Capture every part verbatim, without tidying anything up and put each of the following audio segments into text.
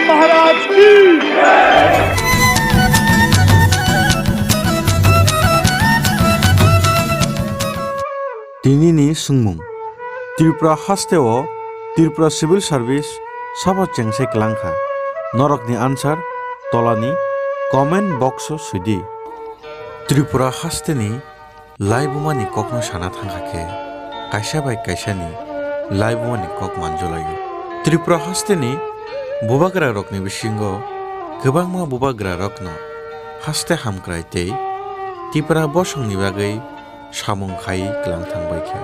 महाराज की। Tinini swngmung. Tripura hasteo Tripura Civil Service sabo chengse kwlangkha? Norokni answer tolani comment box o swidi. Tripura hasteni laibumani kokno sana thangkha khe, kaisa bai kaisani laibumani kok manjolaio. Tripura hasteni bubagrarokni bisingo kwbangma bubagrarokno haste hamkrai tei Tipra bosongni bagwi samung khai kwlang thangbaikha.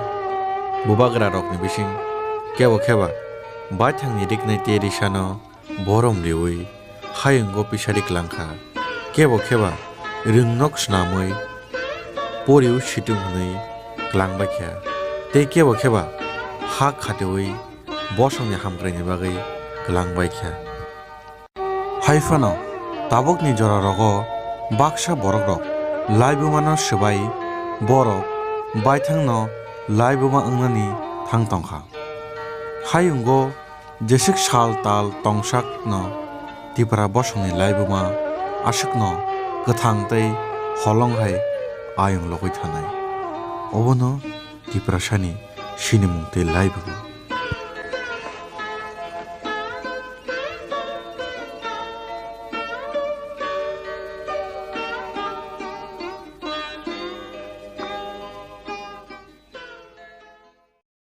Bubagrarokni bising kebo kheba baithangni riknai tei risano borom riui hayungo pisari kwlangkha. Kebo kheba rwngnok snamwi poriu situng hwnwi kwlangbaikha. Tei kebo kheba ha khatiui bosongni hamkraini bagwi kwlangbaikha. Haiphano tabukni jorarogo baksa borokrok laibumano swbai borok baithangno laibuma wngnani thang tongkha. Hayungo jeswk sal tal tongsakno Tipra bosongni laibuma aswkno kwthang tei holong hai ayung logwi thanai. Obono Tiprasani sinimung tei laibuma.